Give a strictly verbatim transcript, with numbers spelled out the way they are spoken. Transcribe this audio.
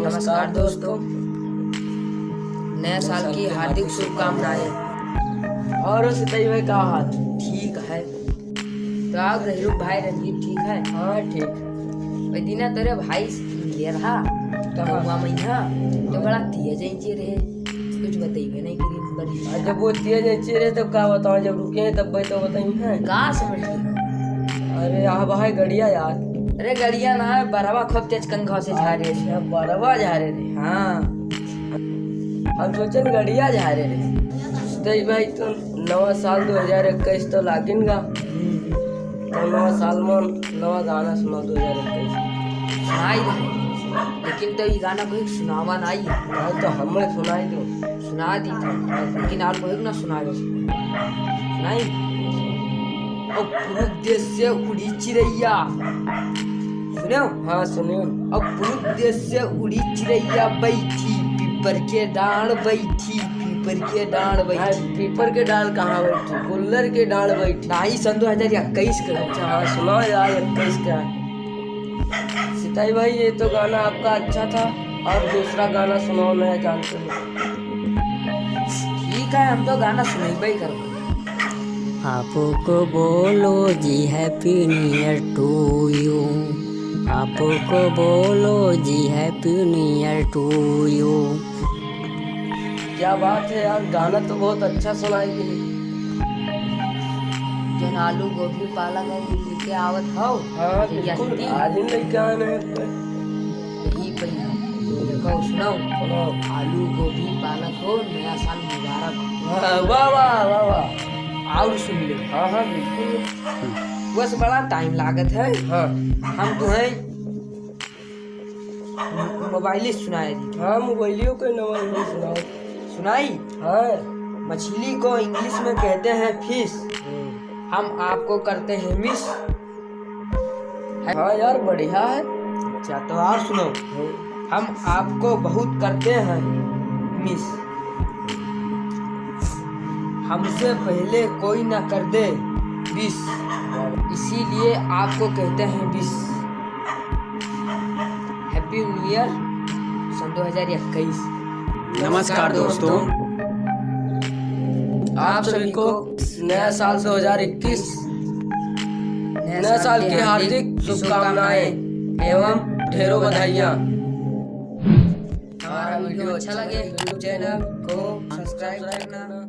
नमस्कार दोस्तों, नया साल की हार्दिक शुभकामनाएं। और सितई भाई, का हाल? ठीक है। तो आओ गहिरू भाई, रंजीत ठीक है? हाँ, ठीक। वही दिना तोरे भाई से मिले रहा, तो कहाँ? हुआ मैं यहाँ, तो बड़ा तेज ऐंचे रहे, कुछ बतइबे नहीं करी बड़ी। आ, जब वो तेज ऐंचे रहे, तब का बताओ, जब रुके हैं, तब भाई तो बताइए। का समझ लिया? अरे, आ भाई, गड़िया यार। अरे, गड़िया ना है, बरवा खूब तेज कंघा से झारे। अच्छा, बरवा झारे रे। हाँ। हम सोचन गड़िया झारे रे। सितई भाई, तो नवा साल दो हजार इक्कीस तो लागिन गा। हम्म। तो नवा साल में नवा गाना सुनाओ दो हजार इक्कीस। सुनाई दे, लेकिन तो ई गाना कोई सुनावा नाई। हाँ, तो हमें सुनाई दो। सुना दी था, लेकिन आप कोई ना सुनाई। सुनाई? ओ पूरब देश से उड़ी चिरैया। सुने हो? हाँ, सुने हो। अब पूरब देश से उड़ी चिरैया बैठी पीपर के डांड़ बैठी, पीपर के डांड़ हाँ, बैठी। पीपर के डांड़ कहाँ बैठी? गुल्लर के डांड़ बैठी। नाही, सन दो हजार इक्कीस के। अच्छा, हाँ, सुनाओ यार, इक्कीस का। सितई भाई, ये तो गाना आपका अच्छा था, और दूसरा गाना सुनाओ, नया जानते हो। ठीक है, हम तो गाना सुनबे ही करो। आपको बोलो जी Happy New Year to you, आपको बोलो जी Happy New Year to you। क्या बात है यार, गाना तो बहुत अच्छा सुनाई दे। जन आलू गोभी पालक है, लेके आवत हो। हाँ, भैया बिल्कुल, हिंदी। आज ही लेके आए हैं। यही पहला। देखो, सुनाओ। सुनाओ। आलू गोभी पालक हो, नया साल मुबारक हो। हाँ, वाह, वाह, वाह, वाह। और सुन ले। हाँ, हाँ, बिल्कुल। बस बड़ा टाइम लागत है। हाँ। हम तुम्हें मोबाइल ही सुनाए दी। हाँ, मोबाइलियों के नवा हिंदी सुनाओ। सुनाई? हाँ। मछली को इंग्लिश में कहते हैं फिश। हम्म। हम आपको करते हैं मिस। हाँ यार, बढ़िया है। अच्छा, तो और सुनो। हम्म। हम आपको बहुत करते हैं मिस। हमसे पहले कोई ना कर दे विश, इसीलिए आपको कहते हैं विश। Happy New Year सन दो हजार इक्कीस। नमस्कार दोस्तों, आप सभी को नया साल दो हजार इक्कीस, नया साल की हार्दिक शुभकामनाएं एवं ढेरों बधाइयाँ। हमारा वीडियो अच्छा लगे, YouTube चैनल को सब्सक्राइब करना।